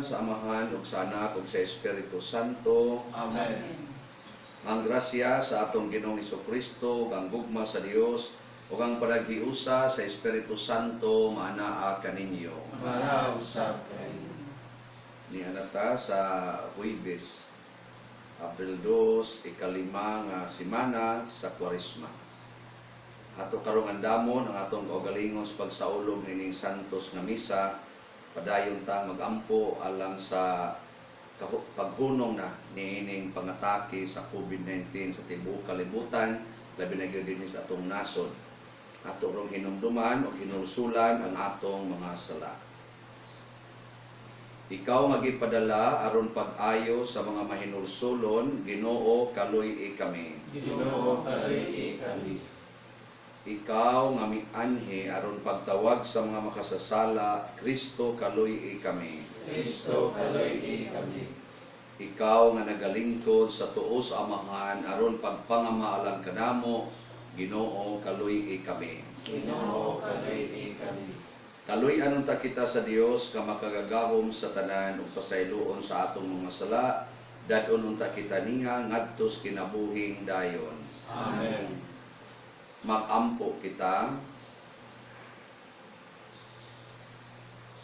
Sa Amahan ug sa Anak ug sa Espiritu Santo. Amen. Ang grasya sa atong Ginoong Kristo ug ang gugma sa Dios ug ang panaghiusa sa Espiritu Santo maanaa kaninyo. Maanaa usab kaninyo. Niana ta sa Huwebes, Abril 2, 5 nga semana sa Kwaresma. Ato karong andamon ang atong kaugalingon sa pagsaulog nining santos nga misa, padayon ta magampo alang sa paghunong na niining pangatake sa COVID-19 sa tibuok kalibutan, labi na gyud dinhi sa atong nasod. Ato rong hinumduman o hinulsulan ang atong mga sala. Ikaw nga gipadala aron pag-ayo sa mga mahinulsulon, Ginoo, kaluy-i kami. Ginoo, kaluy-i kami. Ikaw nga mianhi aron pagtawag sa mga makasasala, Kristo, kaluy-i kami. Kristo, kaluy-i kami. Ikaw nga nagalingkod sa tuo sa Amahan aron pagpangamaalang kanamo, Ginoo, kaluy-i kami. Ginoo, kaluy-i kami. Kaluy-an unta kita sa Dios nga makagagahom sa tanan ug pasayloon sa atong mga sala, dad-on unta kita niya ngadto sa kinabuhing dayon. Amen. Magampo kita.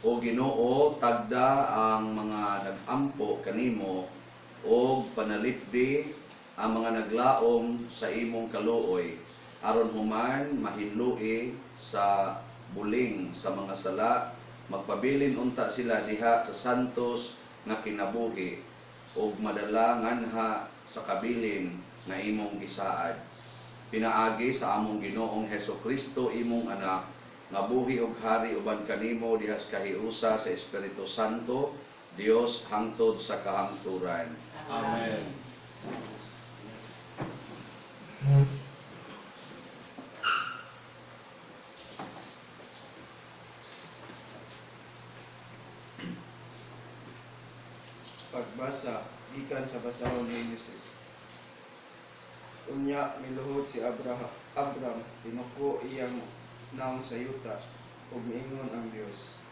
O Ginoo, tagda ang mga nag-ampo kanimo og panalipdi ang mga naglaom sa imong kaluoy, aron human mahinlui sa buling sa mga sala, magpabilin unta sila diha sa santos nga kinabuhi ug madala nganha sa kabilin nga imong gisaad, pinaagi sa among Ginoong Heso Kristo, imong anak, nga buhi ug hari uban kanimo diha sa kahiusa sa Espiritu Santo, Dios, hangtod sa kahangturan. Amen. Pagbasa gikan sa basahon ni Genesis. Unya miluhod si Abraham, Abram tinuko iyang naong sa yuta ug miingon ang Dios.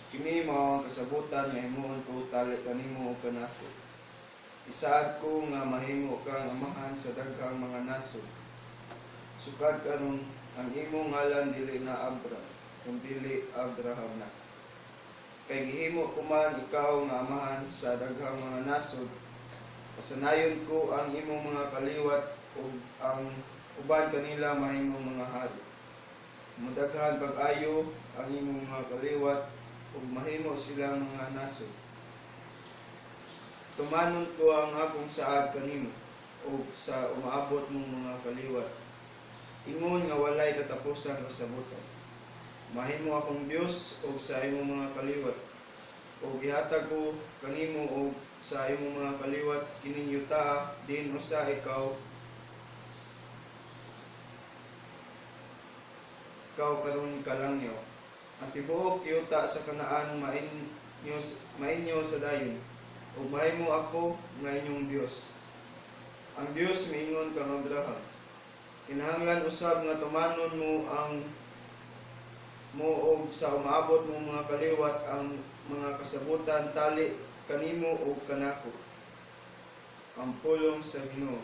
Kini mao ang kasabutan nga himuon ko tali kanimo ug kanako. Isaad ko nga mahimo kang amahan sa daghang mga nasod. Sukad karon ang imong ngalan dili na Abram, kun dili Abraham na. Kay gihimo ko man ikaw nga amahan sa daghang mga nasod. Pasanayon ko ang imong mga kaliwat ug ang uban kanila mahimong mga hari. Mudaghan pag-ayo ang imong mga kaliwat ug mahimo silang mga nasod. Tumanon ko ang akong saad kanimo ug sa umaabot mong mga kaliwat. Ingon nga walay katapusang kasabutan. Mahimo akong Dios ug sa imong mga kaliwat. Ug ihatag ko kanimo ug sa imong mga kaliwat kining yutaa diin usa ikaw karon kalangyaw. Ang tibuok yuta sa Kanaan mainyo sa dayon. Ug mahimo ako nga inyong Dios. Ang Dios miingon kang Abraham, kinahanglan usab nga tumanon mo ang mo og sa umaabot mo mga kaliwat ang mga kasabutan tali kanimo ug kanako. Ang pulong sa Ginoo.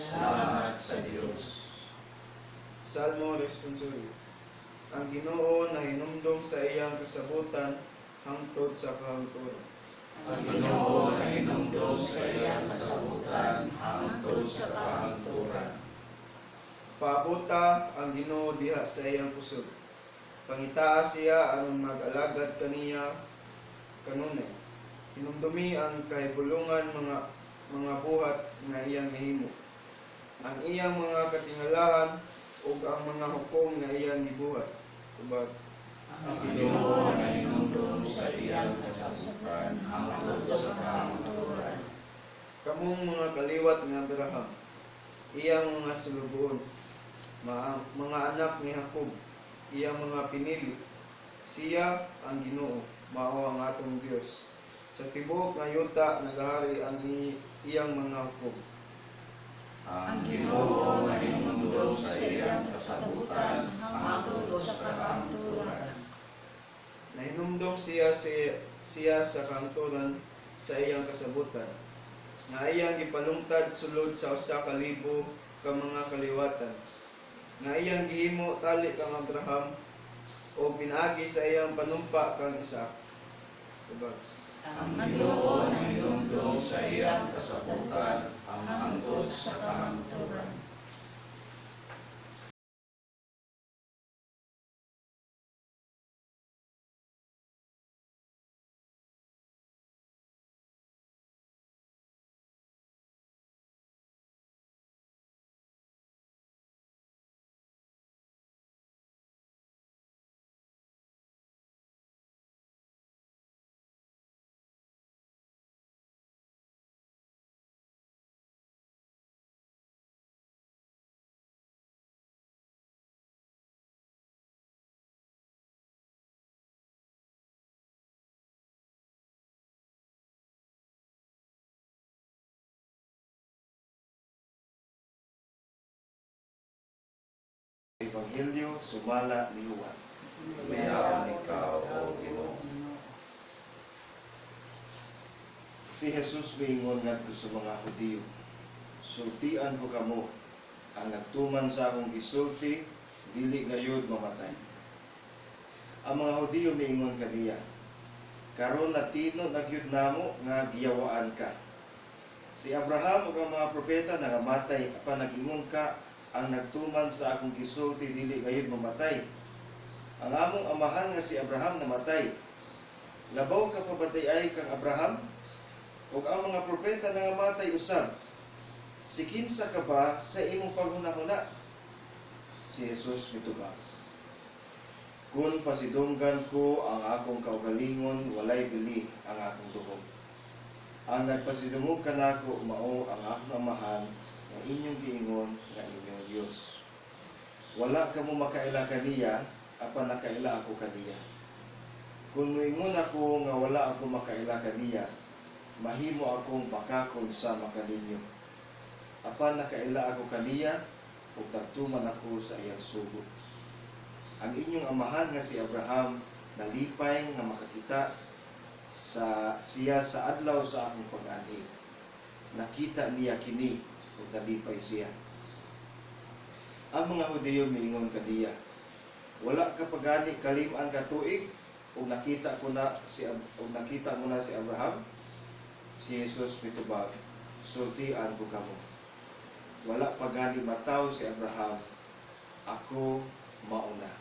Salamat sa Dios. Salmo Responsorio. Ang Ginoo nahinumdom sa iyang kasabutan hangtod sa kahangturan. Ang Ginoo nahinumdom sa iyang kasabutan hangtod sa kahangturan. Paabota ang Ginoo diha sa iyang kusog. Pangitaa siya aron mag-alagad kaniya kanunay. Hinumdumi ang kahibulungan mga buhat nga iyang nahimo. Ang iyang mga katingalahan ug ang mga hukom nga iyang gibuhat. Tubag. Ang Ginoo nahinumdom sa iyang kasabutan hangtod sa kahangturan. Kamong mga kaliwat ni Abraham, iyang mga sulugoon, mga anak ni Jacob, iyang mga pinili. Siya ang Ginoo, mao ang atong Dios. Sa tibuok nga yuta nagahari ang iyang mga hukom. Ang Ang Ginoo nahinumdom sa iyang kasabutan hangtod sa kahangturan. Nahinumdom siya sa siya sa kahangturan sa iyang kasabutan, nga iyang gipalungtad sulod sa 1,000 ka mga kaliwatan, nga iyang gihimo tali kang Abraham o pinaagi sa iyang panumpa kang Isaac. Tubag. Ang Ang Ginoo Ginoo nahinumdom sa iyang kasabutan hangtod sa kahangturan. Ebanghelyo sumala ni Juan. Luwayon ikaw, O Ginoo. Si Jesus miingon ngadto sa mga Hudiyo, "Sultian ko kamo, ang nagtuman sa akong gisulti dili gayud mamatay." Ang mga Hudiyo miingon kaniya, "Karon natino na gyud namo nga giyawaan ka. Si Abraham ug ang mga propeta nangamatay apan nag-ingon ka ang nagtuman sa akong gisulti dili gayud mamatay. Ang among amahan nga si Abraham namatay. Labaw ka pa ba ay kang Abraham? Ug ang mga propeta nangamatay usab. Si kinsa ka ba sa imong paghunahuna?" Si Jesus mitubag, "Kun pasidunggan ko ang akong kaugalingon, walay bili ang akong duhog. Ang nagpasidungog kanako mao ang akong Amahan nga inyong giingon nga inyong Dios. Wala kamo makaila kaniya, apan nakaila ako kaniya. Kung moingon ako nga wala ako makaila kaniya, mahimo akong bakakon sama kaninyo. Apan nakaila ako kaniya, ug nagtuman ako sa iyang sugo. Ang inyong amahan nga si Abraham nalipay nga makakita sa siya sa adlaw sa akong pag-anhi. Nakita niya kini ug nalipay siya." Ang mga Hudiyo miingon kaniya, "Wala ka pa gani kalim-an ka tuig ug nakita mo na si Abraham?" Si Jesus mitubag, "Sultian ko kamo, wala pa gani mataw si Abraham, ako mauna."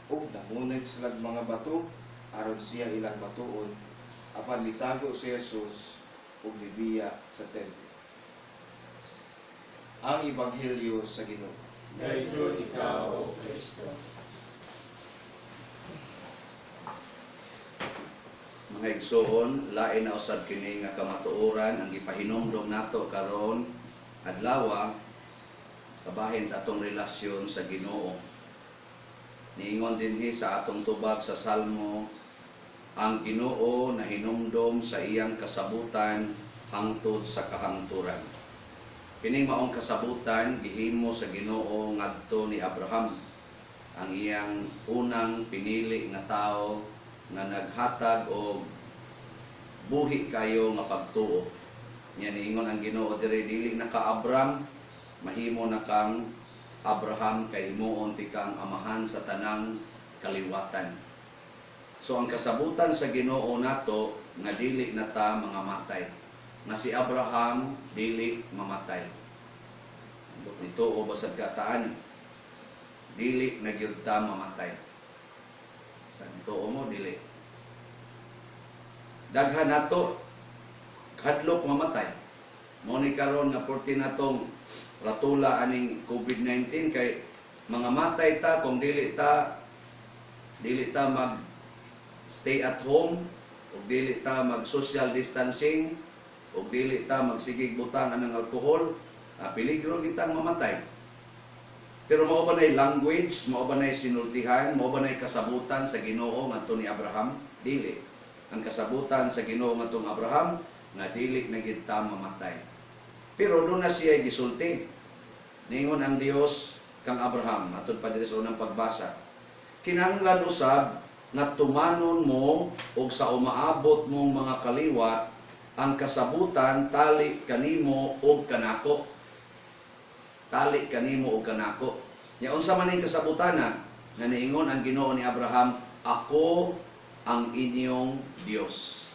Ug namunit silag mga bato aron siya ilang batuon, apan mitago si Jesus ug mibiya sa templo. Ang Ebanghelyo sa Ginoo. Dayon ikaw, O Kristo. Mga igsoon, lain na usab kini nga kamatuoran ang gipahinumdom nato karon adlawa kabahin sa atong relasyon sa Ginoo. Niingon dinhi sa atong tubag sa Salmo, ang Ginoo nahinumdom sa iyang kasabutan hangtod sa kahangturan. Kining maong kasabutan gihimo sa Ginoo ngadto ni Abraham, ang iyang unang pinili nga tawo nga naghatag og buhi kayo nga pagtuo. Nya niingon ang Ginoo diri, dili na ka Abram, mahimo na kang Abraham kay himuon ti kang amahan sa tanang kaliwatan. So ang kasabutan sa Ginoo nato nga dili na ta mga matay. Nga si Abraham dili mamatay. Ambot nito o basag kataan. Dili na gyud ta mamatay. Sa nito mo dili. Daghan nato hadlok mamatay. Mao ni karon nga porti natong ratula aning COVID-19 kay mga matay ta kung dili ta mag stay at home ug dili ta mag social distancing ug dili ta magsigig butang anang alkohol, peligro kitang mamatay. Pero mao ba nay language, mao ba nay sinultihan, mao ba nay kasabutan sa Ginoo ngadto ni Abraham? Dili. Ang kasabutan sa Ginoo ngadtong Abraham nga dili na gid ta mamatay. Pero doon na siya gisulti. Ningon ang Dios kang Abraham, atud pa diri sa unang pagbasa. Kinahanglan usab nga tumanon mo og sa umaabot mong mga kaliwat ang kasabutan tali kanimo og kanako. Tali kanimo og kanako. Nya unsa man ning kasabutana nga niingon ang Ginoo ni Abraham, "Ako ang inyong Dios.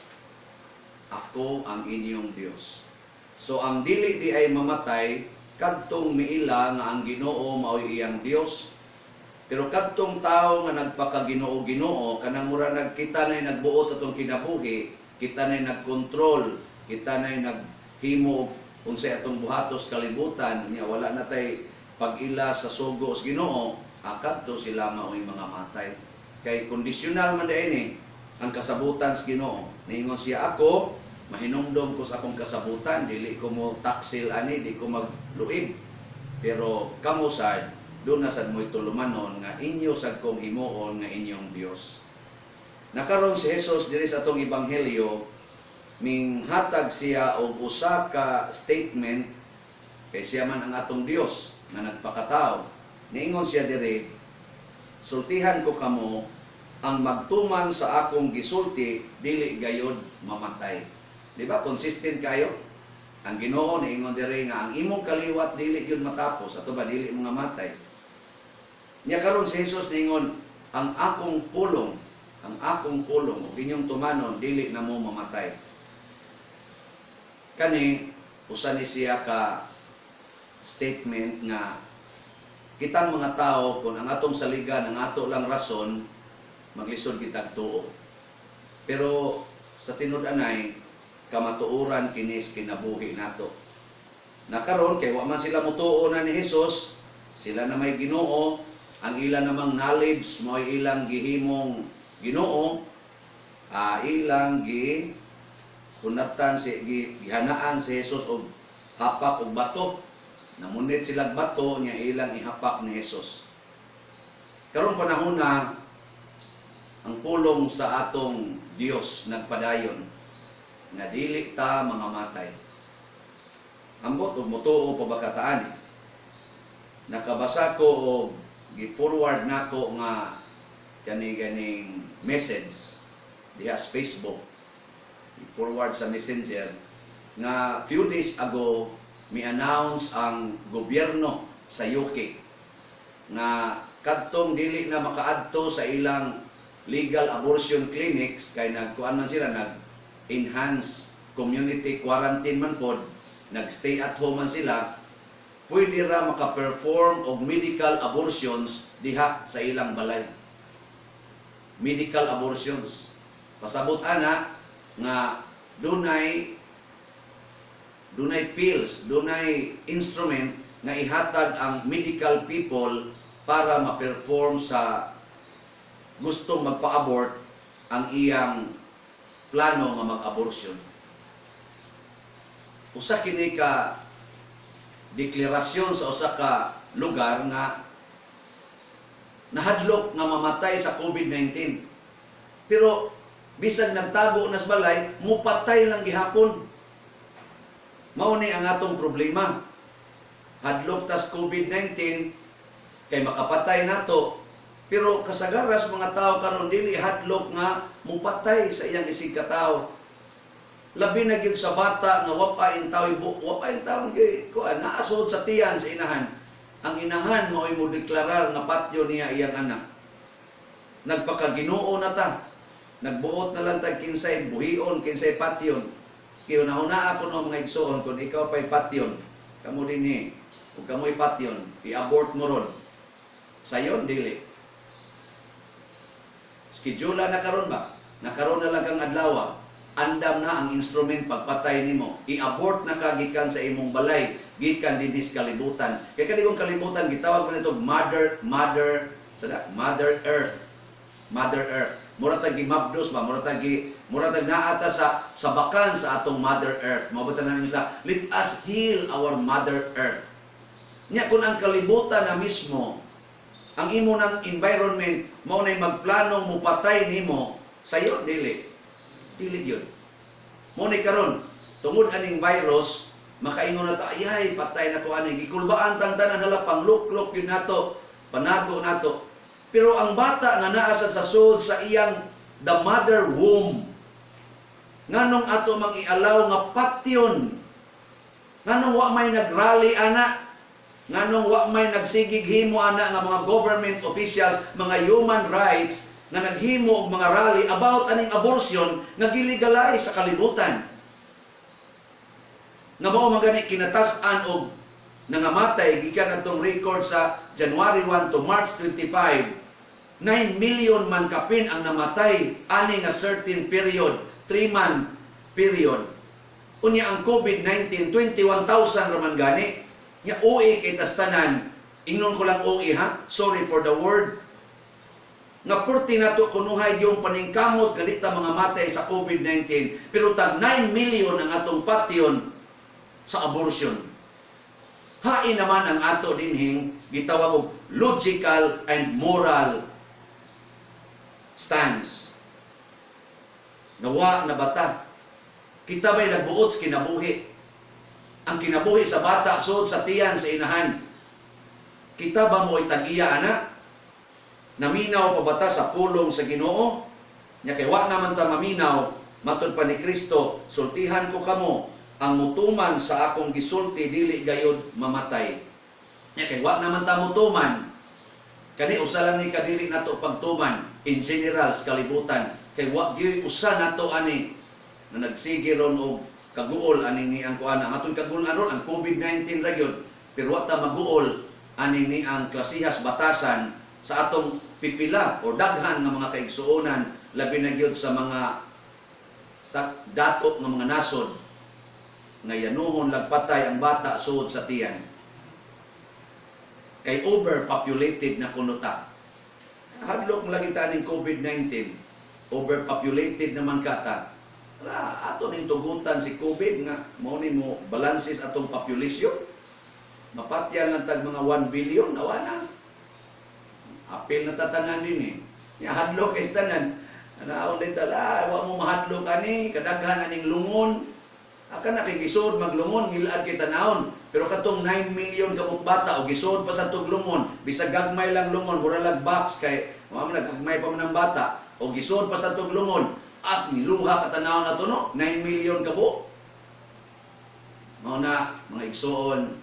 Ako ang inyong Dios." So ang dili diay mamatay kadtong miila nga ang Ginoo mao'y iyang Dios. Pero kadtong tao nga nagpakaginoo-ginoo, kanang mura nagkita na'y nagbuot sa atong kinabuhi, kita na'y nagkontrol, kita na'y naghimo og unsay atong buhatos kalibutan, nya wala na tay pag-ila sa sugo sa Ginoo, kadto sila mao'y mga matay. Kay kondisyonal man diay ni ang kasabutan sa Ginoo. Niingon siya, "Ako mahinumdom ko sa akong kasabutan, dili ko mo taksil ani, di ko magluib. Pero kamo sad, duna sad mo'y tulumanon nga inyo sad kong himuon nga inyong Dios." Nakaron si Jesus diri sa atong ebanghelyo, minghatag siya og usa ka statement kay siya man ang atong Dios nga nagpakatao. Niingon siya diri, "Sultihan ko kamo, ang magtuman sa akong gisulti dili gayod mamatay." Di ba? Consistent kayo? Ang Ginoo niingon diri nga ang imong kaliwat dili gyud matapos, ato ba dili mga matay. Nya karon si Jesus niingon, "Ang akong pulong, ang akong pulong ug inyong tumanon, dili na mo mamatay." Kani usa ni siya ka statement nga kitang mga tao, kung ang atong saligan ang ato lang rason, maglisod kitag tuo. Pero sa tinud-anay, kamatuoran kinis kinabuhi nato. Nakaron kay wa man sila mutuo na ni Jesus, sila na may Ginoo, ang ilang namang knowledge mo'y ilang gihimong Ginoo, ilang gi hunatan si gi, gihanaan si Jesus og hapak og bato. Namunit silang bato niya, ilang ihapak ni Jesus. Karong panahon na ang pulong sa atong Dios nagpadayon nga dili ta mga matay. Ambot og mutuo pa ba ka ani? Nakabasa ko og gi-forward nako nga kani ganing message diha sa Facebook. I-forward sa Messenger nga few days ago mi-announce ang gobyerno sa UK nga kadtong dili na makaadto sa ilang legal abortion clinics kay nagkuan man sila, nag enhance community quarantine man pod, nag stay at home man sila, pwede ra maka-perform og medical abortions diha sa ilang balay. Medical abortions, pasabot ana nga dunay pills, dunay instrument nga ihatag ang medical people para ma-perform sa gustong magpa-abort ang iyang plano nga mag-abortion. Usa kini ka deklarasyon sa usa ka lugar nga nahadlok nga mamatay sa COVID-19. Pero bisag nagtago na sa balay, mupatay lang gihapon. Mao ni ang atong problema. Hadlok tas COVID-19 kay makapatay nato. Pero kasagaras mga tao karon dili hadlok nga mupatay sa iyang isig katawo. Labi na gyud sa bata nga wa pa intaw wa pa intaw gi kuan, naa sa tiyan sa inahan. Ang inahan mao'y mo deklarar nga patyo niya iyang anak. Nagpakaginoo na ta. Nagbuot na lang tag kinsay buhion, kinsay patyon. Kaya nahuna ako no, mga igsoon, kung ikaw pa'y patyon, kamo dinhi, kung kamo'y patyon, i-abort mo ron. Sayon, dili. Schedule na karon ba? Nakaron na lang kang adlaw. Andam na ang instrument pagpatay nimo. I-abort na ka gikan sa imong balay, gikan dinhi sa kalibutan. Kay kani kong kalibutan gitawag man ito mother mother sada Mother Earth. Mother Earth. Mura tag gimabdos ba, mura tag naa ta sa sabakan sa atong Mother Earth. Mao ba tanan sila, "Let us heal our Mother Earth." Nya kung ang kalibutan na mismo, ang imo ng environment mao nay magplanong mupatay nimo, sayo dili. Dili gyud. Mao ni karon, tungod aning virus, makaingon na ta, "Ayay, patay na ko ani." Gikulbaan tang tanan, hala, pangluklok yun nato, panago nato. Pero ang bata nga naa sa sud sa iyang the mother womb, nganong ato mang i-allow nga patyon? Nganong wa may nagrally ana? Nganong wa may nagsigig himo ana nga mga government officials, mga human rights nga naghimo og mga rally about aning abortion nga gilegalize sa kalibutan? Nga mao man gani kinatas-an og nangamatay gikan atong record sa January 1 to March 25, 9 million man kapin ang namatay ani nga certain period, 3-month period. Unya ang COVID-19, 21,000 raman gani. Nya uwi kay tas tanan. Ingnon ko lang uwi ha. Sorry for the word. Nga purti nato kunuhay yung paningkamot nga di ta mga matay sa COVID-19, pero tag 9 million ang atong patyon sa abortion. Hain naman ang ato dinhing gitawag og logical and moral stance. Nawa na bata. Kita ba'y nagbuot sa kinabuhi? Ang kinabuhi sa bata sud sa tiyan sa inahan. Kita ba mo'y tag-iya ana? Naminaw pa bata sa pulong sa Ginoo? Nya kay wa naman ta maminaw, matud pa ni Kristo, "Sultihan ko kamo, ang mutuman sa akong gisulti dili gayod mamatay." Nya kay wa naman ta mutuman, kani usa lang ni kadili nato pagtuman in general sa kalibutan, kay wa gyud usa nato ani na nagsige ron og kaguol ani ni ang kuan. Ang atong kaguol ron ang COVID-19 ra gyud, pero wa ta maguol ani ni ang klasihas batasan sa atong pipila o daghan nga mga kaigsuonan, labi na gyud sa mga dato nga mga nasod nga yanuhon lagpatay ang bata sud sa tiyan kay overpopulated na kuno ta. Hadlok lagi ta ning COVID-19, overpopulated naman kata. Ra ato ning tugutan si COVID nga mao ni mo balanses atong population. Mapatyan lang tag mga 1 billion, awa na. Apil na tatanan din eh. Ya hadlok kay tanan. Anaon din tala, wa mo mahadlok ani, kadaghan aning lungon. Aka na kay gisod maglungon, ngilad kay tanawon. Pero katong 9 million kabuk bata o gisod pa sa tug lungon, bisag gagmay lang lungon, mura lag box kay wa man nagagmay pa man ang bata o gisod pa sa tug lungon. Ah, niluha ka tanawon ato no, 9 million kabuk. Mao na, mga igsoon,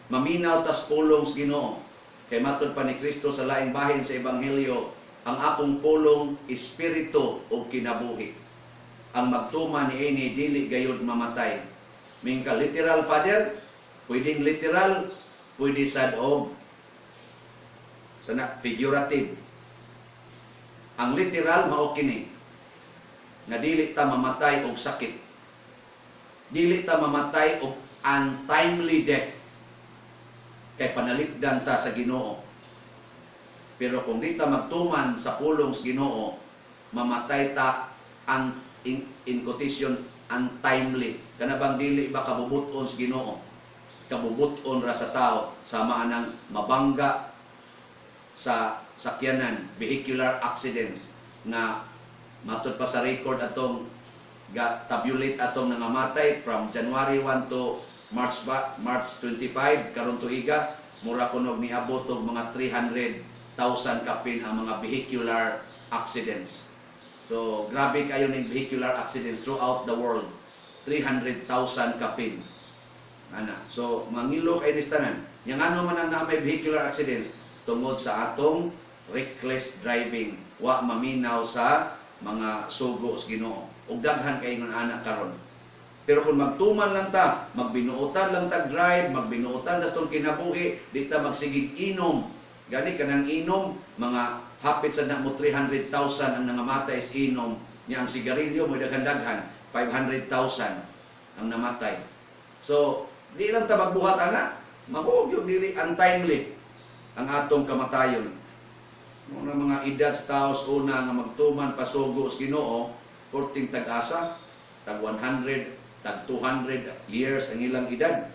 maminaw tas pulong sa Ginoo. Kay matod pa ni Kristo sa laing bahin sa Ebanghelyo, "Ang akong pulong espiritu ug kinabuhi. Ang magtuman niini dili gayud mamatay." Ming ka literal, Father, pwedeng literal, pwede sad og sana figurative. Ang literal mao kini nga dili ta mamatay og sakit. Dili ta mamatay og untimely death kay panalipdan ta sa Ginoo. Pero kung di ta magtuman sa pulong sa Ginoo, mamatay ta ang in quotation untimely. Kana bang dili ba kabubuton sa Ginoo? Kabubuton ra sa tao sama anang mabangga sa sakyanan, vehicular accidents nga matud pa sa record atong ga tabulate atong nangamatay from January 1 to March ba, March 25 karon tuiga, mura kunog niabot og mga 300,000 kapin ang mga vehicular accidents. So grabe kayo ning vehicular accidents throughout the world. 300,000 kapin. Ana. So mangilo kay ni tanan. Yang ano man ang naa may vehicular accidents tungod sa atong reckless driving, wa maminaw sa mga sugo sa Ginoo. Ug daghan kay ingon ana karon. Pero kung magtuman lang ta, magbinuotan lang ta drive, magbinuotan tas tong kinabuhi, di ta magsigig inom. Gani kanang inom, mga hapit sa na mo 300,000 ang nangamatay sa inom. Nya ang sigarilyo mo daghan-daghan, 500,000 ang namatay. So, di lang ta magbuhat ana, mahog yung dili untimely ang atong kamatayon. Mga mga edad sa tao sa una nga magtuman pasugo sa Ginoo, porting tag-asa, tag 100, tag 200 years ang ilang edad.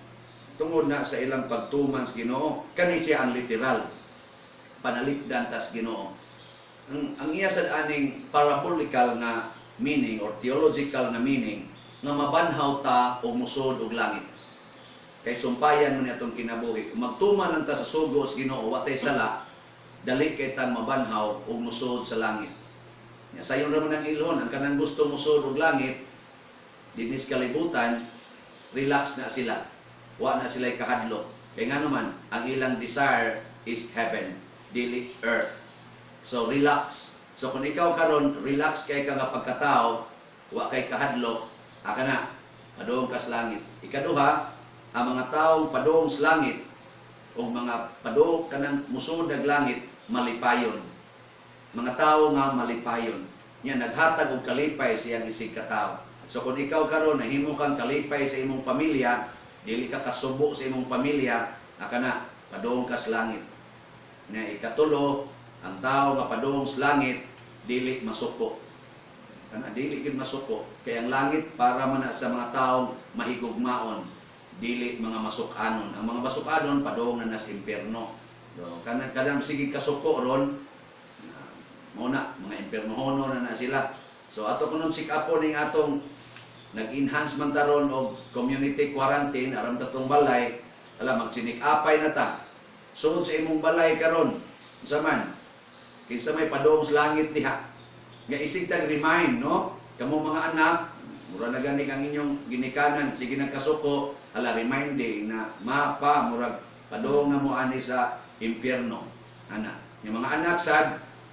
Tungod na sa ilang pagtuman sa Ginoo, kani siya ang literal. Panalipdan tas Ginoo. Ang iya sad aning parabolical nga meaning or theological nga meaning nga mabanhaw ta o musod og langit. Kay sumpayan mo ni atong kinabuhi. Kung magtuman lang ta sa sugo sa Ginoo, wa tay sala, dali kay tang mabanhaw ug musuod sa langit. Nya sayon ra man ang ilhon, ang kanang gusto musuod og langit dinhi sa kalibutan, relax na sila. Wa na sila kahadlok. Kay ngano man, ang ilang desire is heaven, dili earth. So relax. So kung ikaw karon relax kay ka nga pagkatao, wa kay kahadlok, aka na, padung ka sa langit. Ikaduha, ang mga taong padung sa langit o mga padung kanang musuod og langit, malipayon. Mga tao nga malipayon. Nya naghatag og kalipay siyang isig katao. So kung ikaw karon nahimo kang kalipay sa imong pamilya, dili ka kasubo sa imong pamilya, aka na, padung ka sa langit. Nya ikatulo, ang tao nga padung sa langit dili masuko. Kana dili gyud masuko kay ang langit para man na sa mga taong mahigugmaon, dili mga masukanon. Ang mga masukanon padung na nas impierno. So, kanang kanang sige kasuko ron, mao na mga impiernohono na na sila. So ato kunon sikapo ning atong nag-enhance man ta ron og community quarantine aron tas tong balay, ala, magsinik-apay na ta. Sugod sa imong balay karon, unsa man, kinsa may padung sa langit diha nga isig tag remind, no, kamo mga anak, mura na gani ang inyong ginikanan sige nagkasuko, ala, reminding na ma, pa, murag padung na mo ani sa impyerno ana. Yung mga anak sad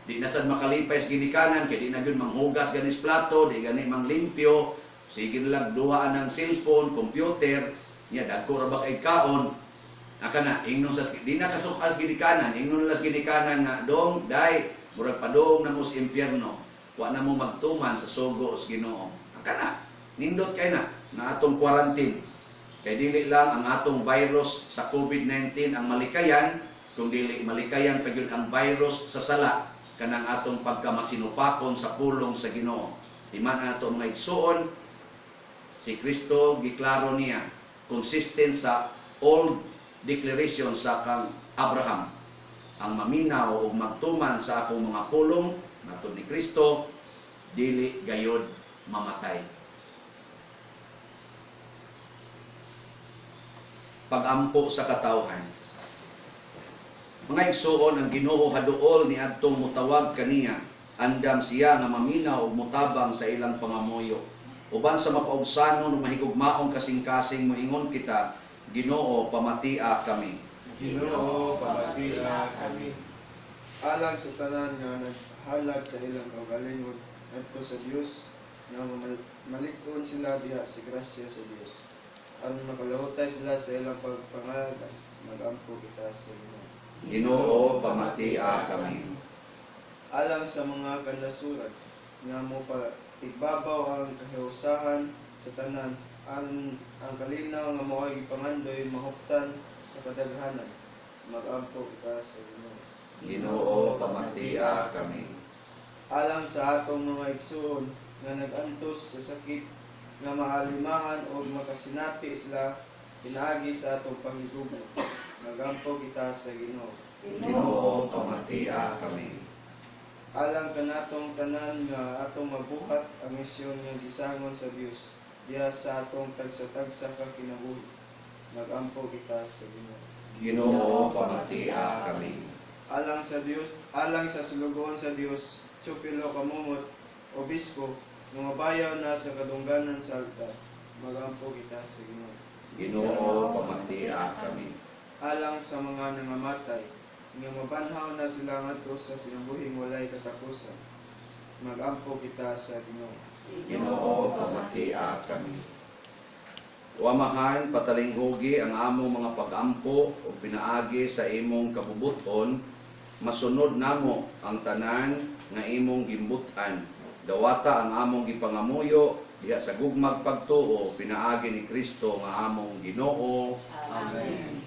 di na sad makalipay sa ginikanan kay di na gyud manghugas ganis plato, di gani manglimpyo, sige na lang duhaan ng cellphone, computer, nya dagko ra ba kay kaon. Aka na, ingnon sa di na kasukas ginikanan, ingnon lang sa ginikanan nga dong, dai, murag padung na mo sa impyerno. Wa na mo magtuman sa sugo sa Ginoo. Aka na, nindot kay na nga atong quarantine. Kay dili lang ang atong virus sa COVID-19 ang malikayan, kung dili malikayan pa gyud ang virus sa sala kanang atong pagkamasinupakon sa pulong sa Ginoo. Timan ato mga igsuon, si Kristo giklaro niya, consistent sa old declaration sa kang Abraham, ang maminaw ug magtuman sa akong mga pulong, matod ni Kristo, dili gayod mamatay. Pagampo sa katawhan. Mga igsuon, ang Ginoo haduol ni adtong mutawag kaniya. Andam siya nga maminaw ug mutabang sa ilang pangamuyo. Uban sa mapaugsanon ug mahigugmaong kasing-kasing, moingon kita, Ginoo, pamatia kami. Ginoo, pamatia kami. Alang sa tanan nga naghalad sa ilang kaugalingon ngadto sa Dios, nga malig-on sila diha sa grasya sa Dios aron makalahutay sila sa ilang pagpangalagad, magampo kita sa Ginoo. Ginoo, pamatia kami. Alang sa mga kanasuran nga mo pa igbabaw ang kahiusahan sa tanan aron ang kalinaw nga mao'y gipangandoy mahuptan sa kadaghanan, magampo kita sa Ginoo. Ginoo, pamatia kami. Alang sa atong mga igsuon nga nag-antos sa sakit, nga maalimahan o makasinati sila pinaagi sa atong panghigugma, magampo kita sa Ginoo. Ginoo, pamatia kami. Alang kanatong tanan nga atong mabuhat ang misyon nga gisangon sa Dios diha sa atong tagsa-tagsa ka kinabuhi, magampo kita sa Ginoo. Ginoo, pamatia kami. Alang sa Dios, alang sa sulugoon sa Dios Teofilo Camomot, obispo, nga mabayaw na sa kadungganan sa altar, magampo kita sa Ginoo. Ginoo, pamatia kami. Alang sa mga nangamatay nga mabanhaw na sila ngadto sa kinabuhing walay katapusan, magampo kita sa Ginoo. Ginoo, pamatia kami. O Amahan, patalinghugi ang among mga pagampo o pinaagi sa imong kabubuton, masunod namo ang tanan nga imong gimbutan. Dawata ang among gipangamuyo diha sa gugmag pagtuo pinaagi ni Kristo nga among Ginoo. Amen.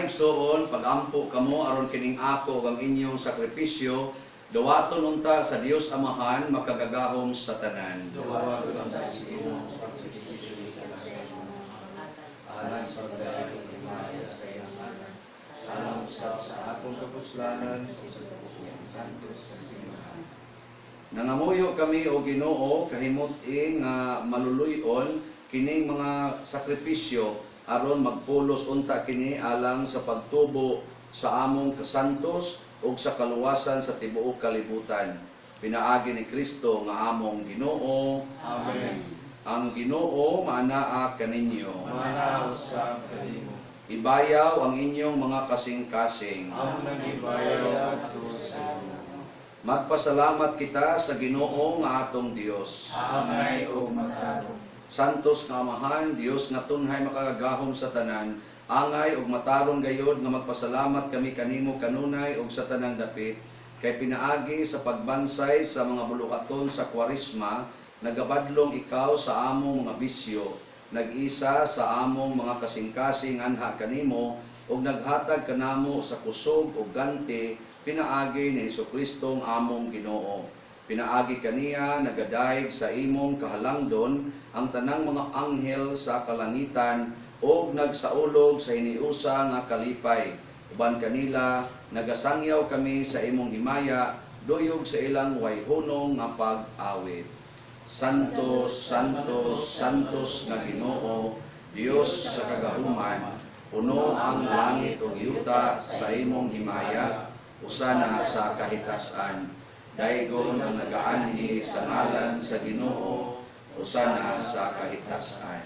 Mga igsoon, pagampo kamo aron kining ako ug ang inyong sakripisyo dawaton unta sa Dios Amahan makagagahom sa tanan. Duwaton unta sa Ginoo ang sakripisyo gikan sa imong mga kamot, alang sa pagdayeg ug himaya sa iyang ngalan, alang usab sa atong kapuslanan ug sa tibuok santos sa simbahan. Nangamuyo kami o Ginoo kahimut-i nga maluluy-on kining mga sakripisyo aron magpulos unta kini alang sa pagtubo sa among kasantos ug sa kaluwasan sa tibuok kalibutan. Pinaagi ni Kristo nga among Ginoo. Amen. Ang Ginoo maanaa kaninyo. Maanaa usab kanimo. Ibayaw ang inyong mga kasing-kasing. Amo nang gibayaw adto sa Ginoo. Magpasalamat kita sa Ginoo nga atong Dios. Angay og matarong. Santos nga Amahan, Dios nga tunhay makagagahom sa tanan, angay ug matarong gayod nga magpasalamat kami kanimo kanunay ug sa tanang dapit, kay pinaagi sa pagbansay sa mga buluhaton sa Kwaresma, nagabadlong ikaw sa among mga bisyo, nag-isa sa among mga kasing-kasing anha kanimo, ug naghatag kanamo sa kusog ug ganti pinaagi ni Hesukristo among Ginoo. Pinaagi kaniya nagadayeg sa imong kahalangdon ang tanang mga anghel sa kalangitan ug nagsaulog sa hiniusa nga kalipay. Uban kanila nagasangyaw kami sa imong himaya duyog sa ilang wayhunong nga pag-awit. Santos, Santos, Santos nga Ginoo, Dios sa kagahuman, puno ang langit ug yuta sa imong himaya, usana sa kahitasan. Daygon ang nagaanhi sa ngalan sa Ginoo, usana sa kahitasan.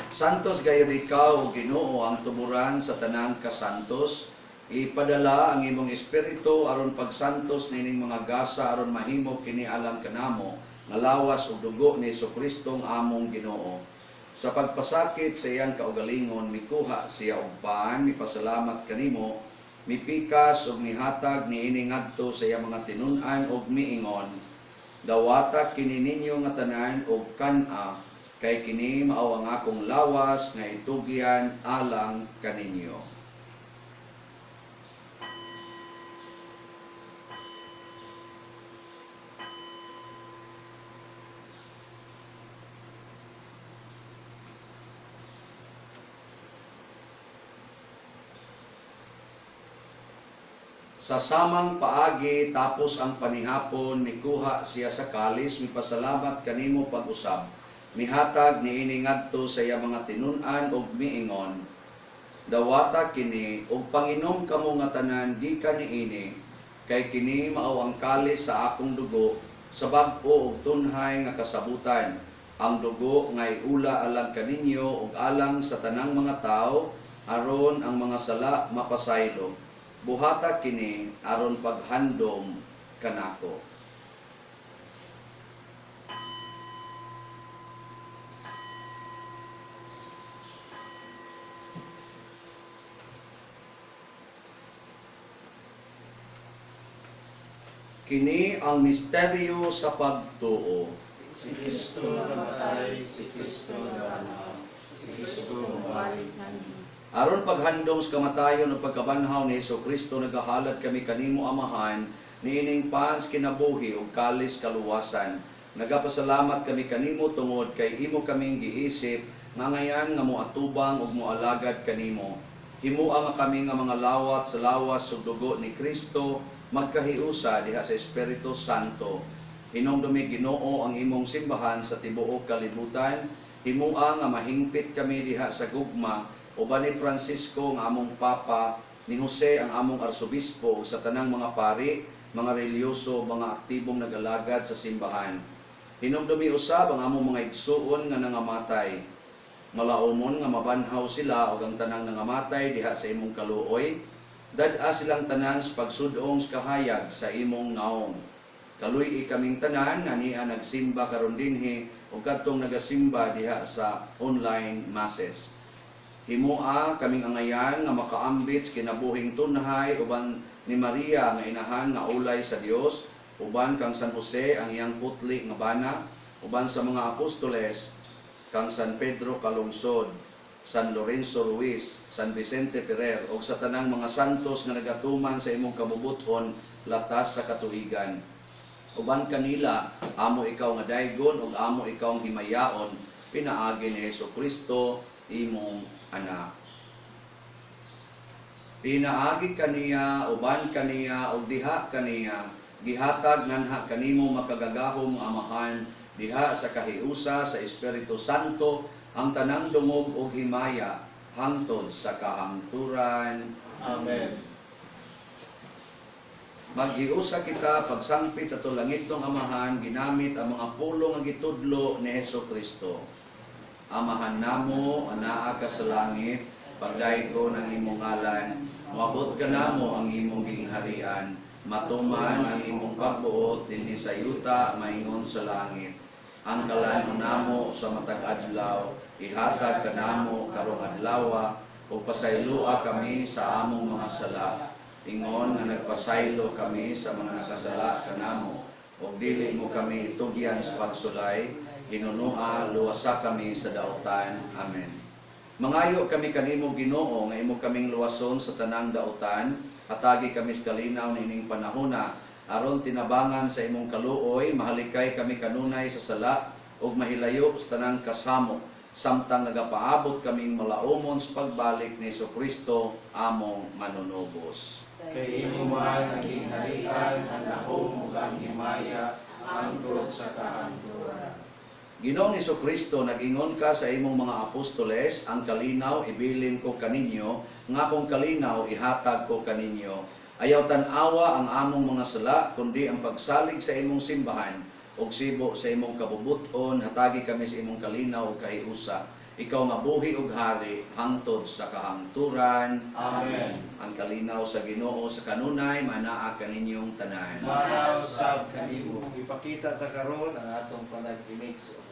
Santos gayon ikaw, o Ginoo, ang tuburan sa tanang kasantos. Ipadala ang imong espiritu aron pagsantos nining mga gasa aron mahimo kini alang kanamo nga lawas ug dugo ni Hesus among Ginoo. Sa pagpasakit sa iyang kaugalingon mikuha siya og paan, mipasalamat kanimo, mipikas ug mihatag niini ngadto sa iyang mga tinun-an ug miingon, dawata kini ninyo nga tanan og kan-a, kay kini mao ang akong lawas nga itugyan alang kaninyo. Sa samang paagi tapos ang panihapon mikuha siya sa kalis mipasalamat kanimo pag-usab mihatag niini ngadto sa iya mga tinun-an ug miingon, dawata kini ug panginom kamo nga tanan gikan niini, kay kini mao ang kalis sa akong dugo sa bag-o ug tunhay nga kasabutan, ang dugo nga iula alang kaninyo ug alang sa tanang mga tawo aron ang mga sala mapasaylo. Buhata kini aron paghandom kanako. Kini ang misteryo sa pagtuo. Si Kristo namatay, si Kristo nabanhaw, si Kristo Muwalik nganhi. Aron paghandom sa kamatayon ug pagkabanhaw ni Hesukristo, nagahalad kami kanimo Amahan niining pans kinabuhi ug kalis kaluwasan. Nagapasalamat kami kanimo tungod kay imo kaming giisip nga ngayan nga moatubang ug moalagad kanimo. Himoa nga kami nga mga lawat sa lawas ug dugo ni Kristo magkahiusa diha sa Espiritu Santo. Hinumdumi Ginoo ang imong simbahan sa tibuok kalibutan. Himoa nga mahingpit kami diha sa gugma uban ni Francisco nga among Papa, ni Jose ang among arsobispo ug sa tanang mga pari, mga relihiyoso, mga aktibong nagalagad sa simbahan. Hinumdumi usab ang among mga igsuon nga nangamatay. Malaumon nga mabanhaw sila ug ang tanang nangamatay diha sa imong kaluoy. Dad-a silang tanan sa pagsudong sa kahayag sa imong naong. Kaluy-i kaming tanan nga nia nagsimba karon dinhi ug kadtong nagasimba diha sa online masses. Himoa kaming angayan nga makaambit sa kinabuhing tunhay uban ni Maria nga inahan nga ulay sa Dios, uban kang San Jose ang iyang putli nga bana, uban sa mga apostoles kang San Pedro kalungsod. San Lorenzo Ruiz, San Vicente Ferrer ug sa tanang mga santos nga nagatuman sa imong kabubut-on latas sa katuigan. Uban kanila amo ikaw nga daygon ug amo ikaw ang himayaon pinaagi ni Hesus Kristo imong anak. Pinaagi kaniya, uban kaniya, ug diha kaniya, gihatag nganha kanimo makagagahom nga Amahan, diha sa kahiusa sa Espiritu Santo, ang tanang dungog ug himaya, hangtod sa kahangturan. Amen. Maghiusa kita pagsangpit sa atong langitnong Amahan, ginamit ang mga pulong nga gitudlo ni Hesus Kristo. Amahan namo, anaa ka sa langit, pagdaygo ng imong ngalan, moabot ka namo ang imong gingharian, matuman ang imong pagbuot dinhi sa yuta maingon sa langit. Ang kalan-on namo sa matag adlaw, ihatag kanamo karong adlawa, ug pasayloa kami sa among mga sala. Ingon nga nagpasaylo kami sa mga nakasala kanamo, ug dili mo kami itugyan sa pagsulay, hinunoa luwasa kami sa dautan. Amen. Mangayo kami kanimo Ginoo nga imo kaming luwason sa tanang dautan, hatagi kami sa kalinaw niining panahona aron tinabangan sa imong kaluoy, mahalikay kami kanunay sa sala ug mahilayo sa tanang kasamo samtang nagapaabot kaming malaumon sa pagbalik ni Kristo among manunubos. Kay imo man ang gingharian, ang lahom ug ang himaya, hangtod sa kahangturan. Ginoong Kristo, nag-ingon ka sa imong mga apostoles, ang kalinaw ibilin ko kaninyo, nga akong kalinaw ihatag ko kaninyo. Ayaw tan-awa ang among mga sala, kundi ang pagsalig sa imong simbahan, ug sibo sa imong kabubuton, hatagi kami sa imong kalinaw ug kahiusa. Ikaw nga buhi ug hari, hangtod sa kahangturan. Amen. Ang kalinaw sa Ginoo sa kanunay, manaa kaninyong tanan. Manaw sab kanimo. Ipakita ta karon ang atong panag-inig sa unay.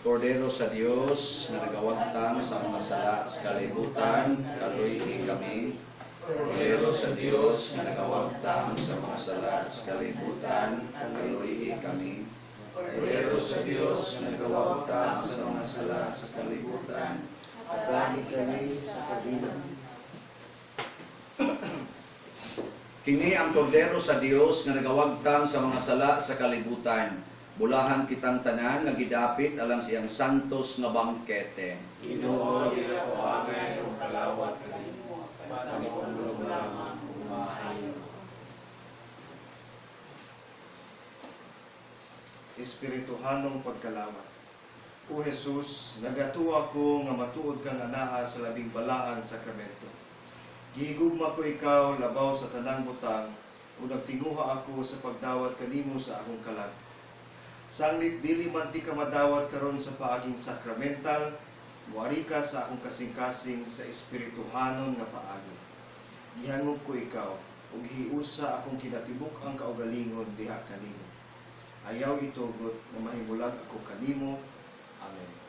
Kordero sa Dios nga nagawagtang sa mga sala sa kalibutan, kaluy-i kami. Kordero sa Dios nga nagawagtang sa mga sala sa kalibutan, kaluy-i kami. Kordero sa Dios nga nagawagtang sa mga sala sa kalibutan, Atagi kami sa kalinaw. Kini ang kordero sa Dios nga nagawagtang sa mga sala sa kalibutan. Bulahan kitang tanan nga gidapit alang siyang santos nga bangkete. Ginoo, dili ko angay ug kalawat kanimo. Panipundong lamang ug maayo. Espirituhanong pagkalawat. O Jesus, nagatuwa ko nga matuod kang anaa sa labing balaang sakramento. Gihigugma ko ikaw labaw sa tanang butang ug nagtinguha ako sa pagdawat kanimo sa akong kalag. Sanglit dili man ti ka madawat karon sa paaging sakramental, muari ka sa akong kasing-kasing sa espirituhanon nga paagi. Gihangop ko ikaw ug gihiusa akong kinatibuk ang kaugalingon diha kanimo. Ayaw itugot na mahimulag ako kanimo. Amen.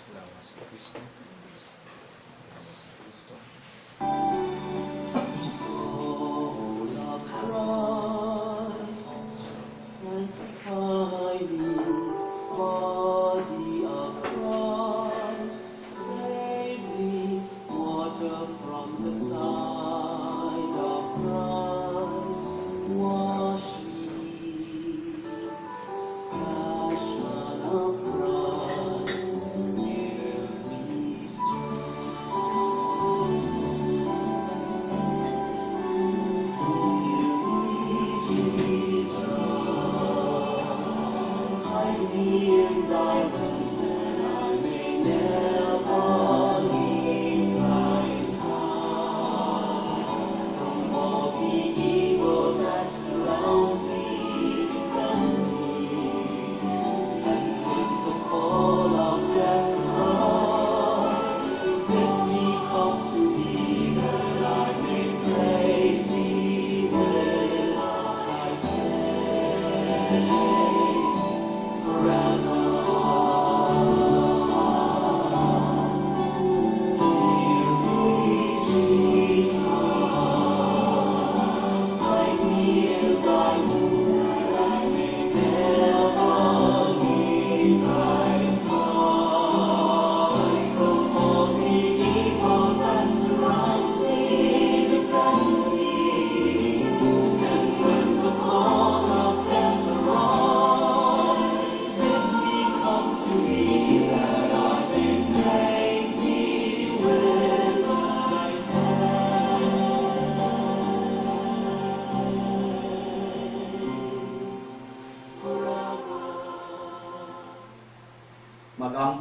Salamat sa Kristo. Salamat sa Kristo. Soul of Christ,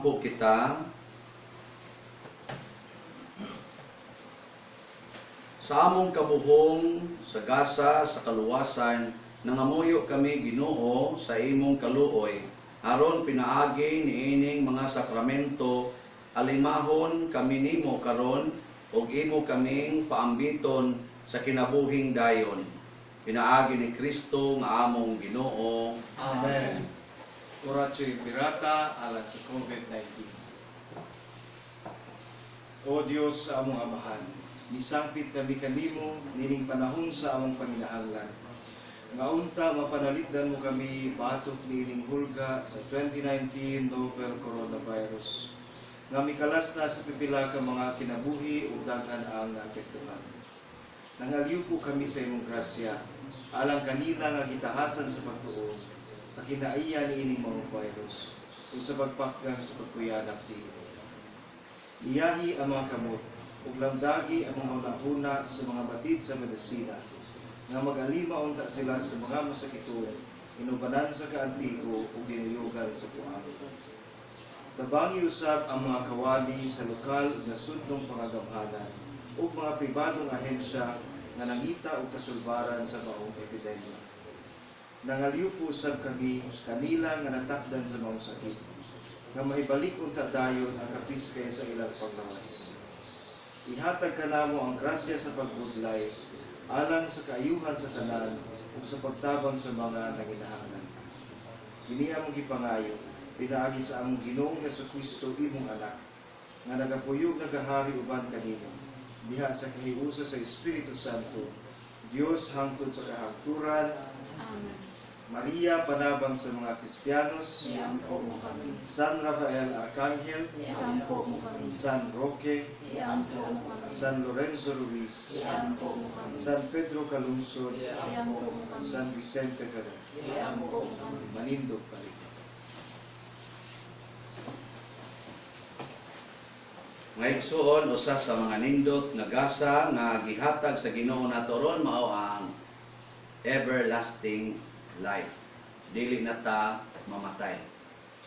Ampo kita. Sa among kabuhong, sa gasa, sa kaluwasan, nangamuyo kami, Ginoo, sa imong kaluoy, aron pinaagi niining mga sakramento, alimahon kami nimo karon ug imo kaming paambiton sa kinabuhing dayon. Pinaagi ni Kristo nga among Ginoo. Amen. Oratio Imperata alang sa COVID-19. O Dios sa among Amahan, nisangpit kami kanimo nining panahon sa among panginahanglan. Nga unta mapanalipdan mo kami batok niining hulga sa 2019 novel coronavirus. Nga mikalas na sa pipila ka mga kinabuhi ug daghan ang naapektuhan. Nangalyupo kami sa imong grasya, alang kanila nga gitahasan sa pagtuo, sa kinaiya niining mga virus, ug sa pagpakgang sa pagkuyanap diin. Iyahi ang mga kamot, ug lamdagi ang mga hunahuna sa mga batid sa medisina, nga mag-alima unta sila sa mga masakiton, inubanan sa kaantigo ug ginuyugan sa puang. Tabangi usab ang mga kawali sa lokal ug nasudnong pangagamhanan ug mga pribadong ahensya nga nangita og kasulbaran sa maong epidemya. Nangalyupo usab kami kanila nga natakdan sa maong sakit, nga mahibalik unta dayon ang kapiskay sa ilang paglawas. Ihatag kanamo ang grasya sa pagbudlay alang sa kaayuhan sa tanan ug sa pagtabang sa mga nanginahanglan. Kini among gipangayo pinaagi sa among Ginoong Hesukristo, imong anak, nga nagapuyog, nagahari uban kanimo diha sa kahiusa sa Espiritu Santo, Dios hangtod sa kahangturan. Amen. Maria, panabang sa mga Kristiyanos. Iampo mo kami. San Rafael Arcangel, Iampo mo kami. San Roque, Iampo mo kami. San Lorenzo Ruiz, Iampo mo kami. San Pedro Calungsod, Iampo mo kami. San Vicente Ferrer. Iampo mo kami. Manindog balik. Mga igsoon, usa sa mga nindot nga gasa nga gihatag sa Ginoo nato ron mao ang everlasting life. Dili na ta mamatay.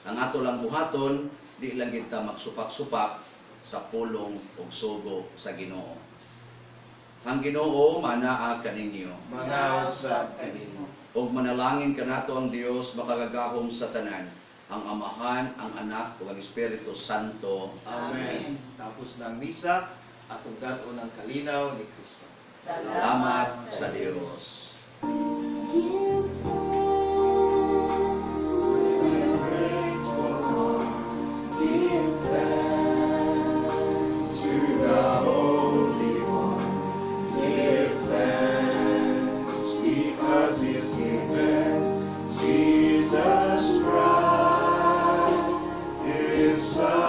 Ang ato lang buhaton, di lang kita magsupak-supak sa pulong ug sugo sa Ginoo. Ang Ginoo manaa kaninyo. Manausab kanimo. Ug manalangin kanato ang Dios makagagahom sa tanan, ang Amahan, ang Anak ug ang Espiritu Santo. Amen. Tapos na ang misa, atong dad-on ang kalinaw ni Kristo. Salamat sa Dios. Give thanks with a grateful heart. Give thanks To the Holy One, give thanks, because He has given Jesus Christ, His Son.